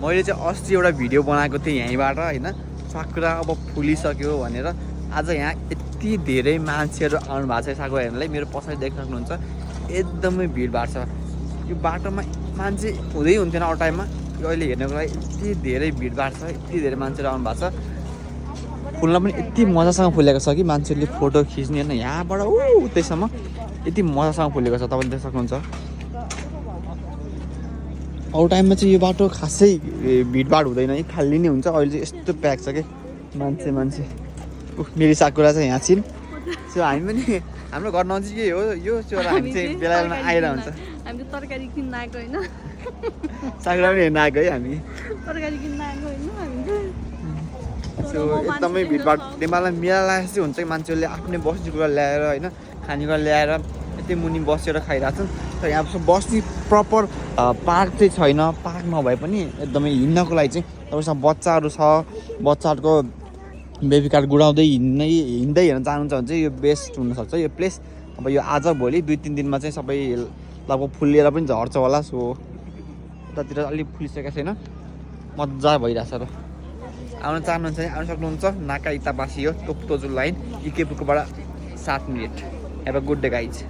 मैले चाहिँ अस्ति एउटा भिडियो बनाएको थिएँ यहीँबाट होइन साकुरा अब फुलिसक्यो भनेर आज यहाँ यति धेरै मान्छेहरू आउनु भएको छ साकुरा हेर्नलाई मेरो पछाडि देख्न सक्नुहुन्छ एकदमै भिडभाड छ यो बाटोमा मान्छे हुँदै हुन्थेन अरू टाइममा अहिले हेर्नको लागि यति धेरै भिडभाड छ यति धेरै मान्छेहरू आउनु भएको छ फुल्न पनि यति मजासँग फुलेको छ कि मान्छेहरूले फोटो खिच्ने होइन यहाँबाट उतैसम्म यति मजासँग फुलेको छ तपाईँले देख्न सक्नुहुन्छ अरू टाइममा चाहिँ यो बाटो खासै भिडभाड हुँदैन है खाली नै हुन्छ अहिले चाहिँ यस्तो प्याक छ कि मान्छे मेरी साकुरा चाहिँ यहाँ छिन् सो हामी पनि हाम्रो घर नजिकै हो यो चोरा हामी चाहिँ बेला बेलामा आएर हुन्छ हामी तरकारी किन्न आएको होइन साकुरा पनि हेर्न आएको है हामी तरकारी किन्न आएको होइन हामी सो एकदमै भिडभाड नेपालमा मेला लागेको चाहिँ हुन्छ कि मान्छेहरूले आफ्नै बस्ने कुरा ल्याएर होइन खानेकुरा ल्याएर यतै मुनि बसेर खाइरहेको छन् तर यहाँ बस्ने प्रपर पार्क चाहिँ छैन पार्क नभए पनि एकदमै हिँड्नको लागि चाहिँ तपाईँसँग बच्चाहरू छ बच्चाहरूको बेबी कार्ड गुडाउँदै हिँड्दै हेर्न चाहनुहुन्छ भने चाहिँ यो बेस्ट हुनसक्छ यो प्लेस अब यो आज भोलि 2-3 दिनमा चाहिँ सबै लगभग फुलिएर पनि झर्छ होला सो उतातिर अलिक फुलिसकेको छैन मजा भइरहेछ र आउन चाहनुहुन्छ भने आउन सक्नुहुन्छ नाका इताबासी हो तोक्तोजु लाइन इकेपुकोबाट 7 minute have a good day guys